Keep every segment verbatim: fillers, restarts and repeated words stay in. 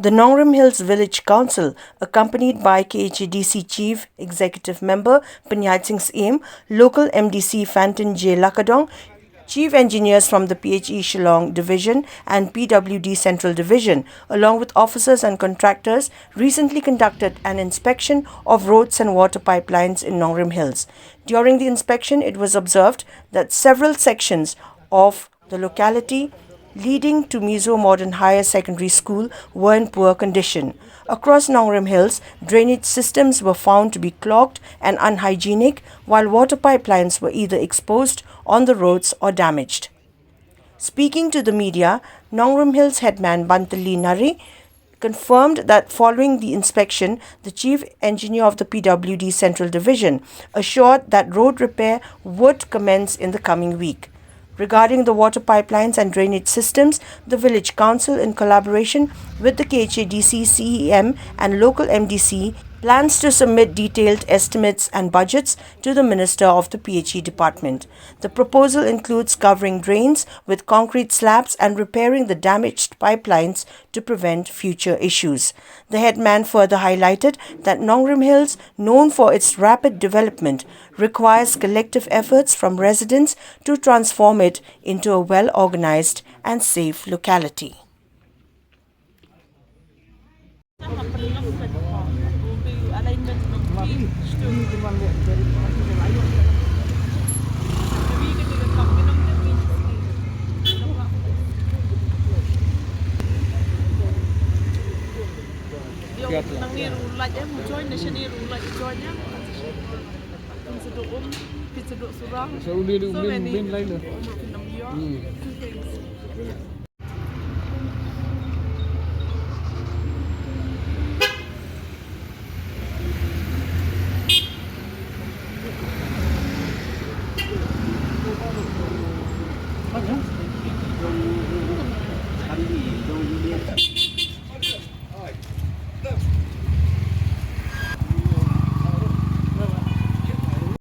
The Nongrim Hills Village Council, accompanied by K H A D C Chief Executive Member Pynïaid Sing Syiem, local M D C Fantin J Lakadong, chief engineers from the P H E Shillong Division and P W D Central Division, along with officers and contractors, recently conducted an inspection of roads and water pipelines in Nongrim Hills. During the inspection, it was observed that several sections of the locality leading to Mizo Modern Higher Secondary School were in poor condition. Across Nongrim Hills, drainage systems were found to be clogged and unhygienic, while water pipelines were either exposed on the roads or damaged. Speaking to the media, Nongrim Hills headman Bantali Nari confirmed that following the inspection, the chief engineer of the P W D Central Division assured that road repair would commence in the coming week. Regarding the water pipelines and drainage systems, the village council, in collaboration with the K H A D C C E M and local M D C, plans to submit detailed estimates and budgets to the minister of the P H E department. The proposal includes covering drains with concrete slabs and repairing the damaged pipelines to prevent future issues. The headman further highlighted that Nongrim Hills, known for its rapid development, requires collective efforts from residents to transform it into a well-organized and safe locality.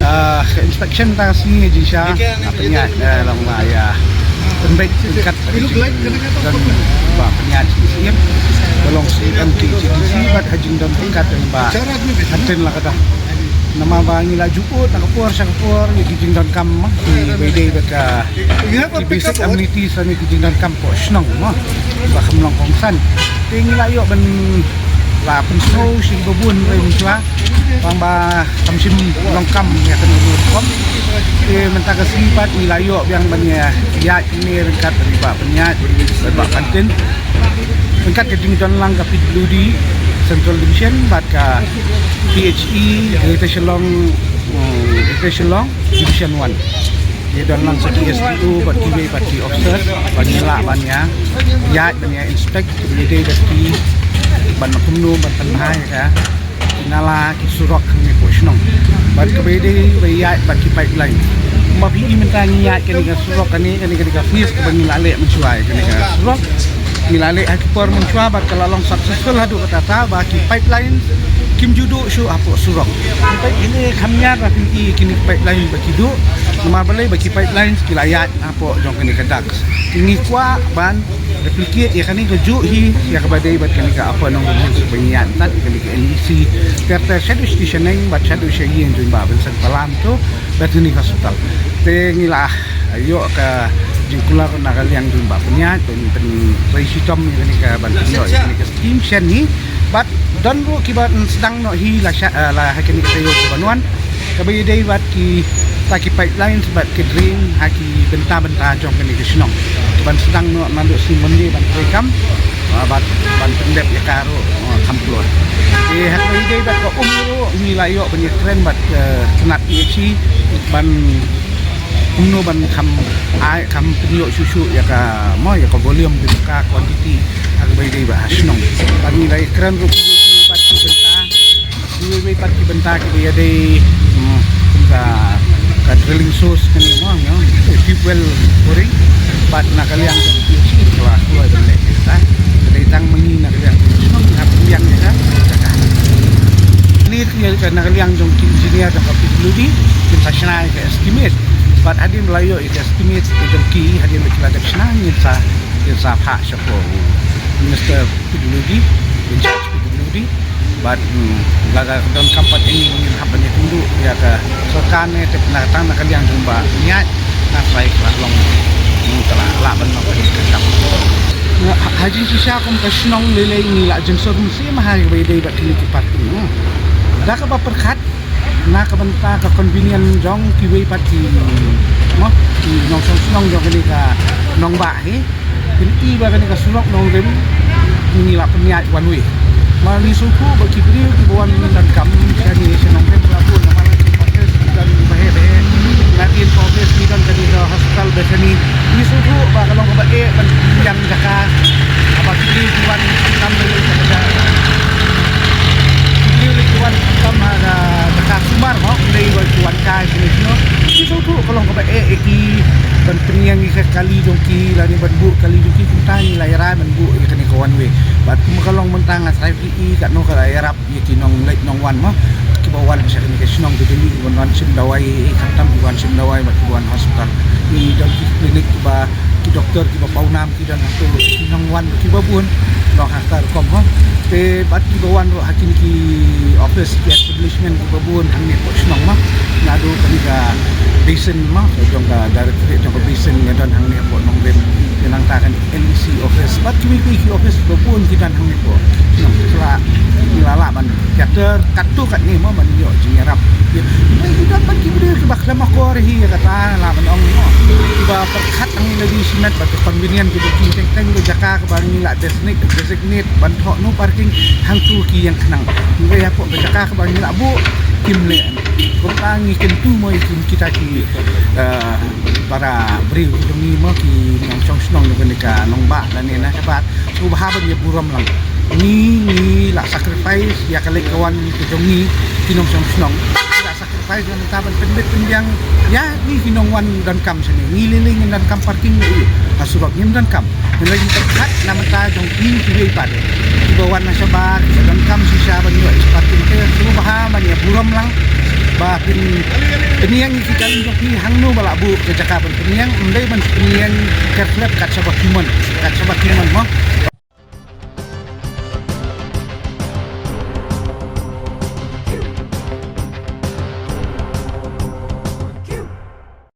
Ah, ka inspection tang sngi jingshisha, ah, pynïaid, eh, long ba ïa pynbeit ryngkat ka jingdon ba pynïaid sngi siem. Ka long C M K H A D C bad ka jingdon ryngkat ba hyntin la ka dang. Namar ba ngi la ju ud na ka por sha ka por ïa ki jingdonkam, ki ba ïadei bad ka ki basic amenities lane ki jingdonkam poh shnong mo. Ba kham long kongsan. Te ngi la ïoh ban la pynsngew sha ki ba bun ruh mynshwa. Tang ba kam shym long kam ïa kane ka rukom. Te mynta ka sngi pat ngi la ïoh biang ban ïa ïaid kane ryngkat bad i Bah Pynïaid bad i Bah Fantin. Ryngkat ka jingdon lang ka P W D Central Division bad ka P H E Greater Shillong, eh, Greater Shillong Division one. Ngi don lang sa ki S D O bad kiwei bad ki officers ban ïa lah ban ïa ïaid ban ïa inspect. Ki dei da ki ban kumno ban pynbha ïa ka ki nala ki surok hangne poh shnong. Bad kaba ïadei ba ïaid bad ki pipeline. Kumba phi i mynta ngi ïaid kane ka surok kane, kane, kane ka phase kaba ngi la leh mynshuwa ïa kane ka surok. Ngi la leh ha ki por mynshuwa bad ka la long successful haduh katta katta ba ki pipeline kim ju duh shuh hapoh surok. Kine kham ïar ba phi i kine ki pipeline ba ki duh. Namar balei ba ki pipeline ki la ïaid hapoh jong kane ka duct. Ngi kwah ban replicate ïa kane kajuh hi ïa kaba dei bad kane ka Upper Nongrim Hills ba ngi ïaid bad kane ka N E C ter ter shaduh sha shaneng bad shaduh sha ïing jong i Bah Vincent Palam to bad kane ka hospital. Te ngi la ïoh ka jingkular na ka liang jong i Bah Pynïaid ban pynrei shitom ïa kane ka ban pynïoh ïa kane ka scheme shen hi bad don ruh kiba sdang noh hi la sha, eh, la ha kane ka taïew kaba wan. Kaba ïadei bad kita ki pipelines bad ki drain ha ki bynta bynta jong kane ka shnong. Ban sdang noh naduh sngi Monday ban treikam, ah, bad ban pyndep ïa ka ruh, ah, kham kloi. Te ha kaba ïadei bad ka um ruh ngi la ïoh ban ïakren bad, eh, ka tnat P H E ban kumno ban kham ai kham pynïoh shuh shuh ïa ka mo ïa ka volume bad ka quantity ha kaba ïadei bad ha shnong. Bad ngi la ïakren ruh bad ki bynta Kiwei wei pat ki bynta kiba ïadei, hmm, kum ka, ka drilling source kane mo, you know, tube well boring. Bad na ka liang jong ki engineer ka la kloi ban leh kita. Ka dei tang ma ngi na ka liang jong ki engineer ka jaka. Ni ka na ka liang jong ki engineer jong ka P W D kin sa shna ïa ka estimate. Bad hadien ba la ïoh ïa ka estimate ka jong ki hadien ba ki la dep shna ngin sa, ngin sa phah shapoh Minister P W D in charge P W D. Bad, hmm, lada ka donkam pat ïa ngi, ngin hap ban ïatynduh ïa ka sorkar ne, te na tang na ka liang jong ba ïa na trai ka long, hmm, ka la, la ban long ka kam. Ha, ha jingshisha kum ka shnong lei lei ngi la jingshyrkhei ma ha ba ïadei bad kine ki parking, hmm. Da kaba pyrkhat na ka bynta ka convenience jong kiwei pat ki, mo, ki nongshong shnong jong kane ka nongbah hi. Pynti ba kane ka surok nongrim ngi la pynïaid one way. Ma ngi sngewthuh ba ki briew kiba wan donkam shane sha nongrim ka bun, namar ki office ki don ba heh ba heh. Na ki office ki don kane ka hospital ba shane. Ngi sngewthuh ba ka long kaba eh ban pynïaid jaka. Haba ki briew ki wan donkam, ki briew ki wan donkam ha ka jaka sumar, mo, hynrei ba ki wan kai shane shano. Ngi sngewthuh ka long kaba eh ïa ki ban pynïaid ïa ka kali jong ki lane ban buh kali jong ki, kumta ngi la ïarai ban buh ïa kane ka one way. Bad kumba ka long mynta nga trai phi i katno ka la ïarap ïa ki nongleit nongwan, mo, kiba wan sha kane ka shnong ka jong ngi, kiba wan shim dawai, eh, khamtam kiba wan shim dawai bad kiba wan hospital. Ngi don ki klinik kiba, ki doktor kiba pawnam ki don hato, ki nongwan kiba bun, long ha ka rukom, mo. Te bad kiba wan ruh ha kine ki office, ki establishment kiba bun hangne hapoh shnong, mo. Naduh kane ka basin, mo, jong ka directorate jong ka basin nga don hangne hapoh nongrim. Te nangta kane N E C office bad kiwei kiwei ki office kiba bun ki don hangne hapoh shnong. Te la, ngi la lah ban ïatrei katto katne, mo, ban ïoh jingïarap. Ngi don bad ki briew kiba khlem akor hi ïa kata, lah ban ong, mo, kiba pyrkhat hangne la dei shimet bad ka convenience, kiba ki teng teng ka jaka kaba ngi la designate, designate ban thoh no parking, hangto ki ïeng khnang. Hynrei hapoh ka jaka kaba ngi la buh kim leh. Kumta ngi kyntu mo ïa ki, kita ki, eh, para briew ki jong ngi, mo, ki nongshong shnong jong kane ka nongbah lane na shabar, sngewbha ban ïa burom lang. Ngi, ngi la sacrifice ïa ka leit ka wan ka jong ngi ki nongshong shnong. Ngi la sacrifice ïa mynta ban pynbit pynbiang ïa ngi ki nongwan donkam shane. Ngi lei lei ngin donkam parking ne ïa ha surok ngim donkam. Ngi la ïa pyrkhat na mynta jong ngi kiwei pat kiba wan na shabar, kiba donkam shisha ban ïoh parking, te sngewbha ban ïa burom lang ba phin pynïeng ïa ki kali jong phi hangno ba la buh ka jaka ban pynïeng, ym dei ban pynïeng kyrkhlep kat shaba ki mon, kat shaba ki mon, mo.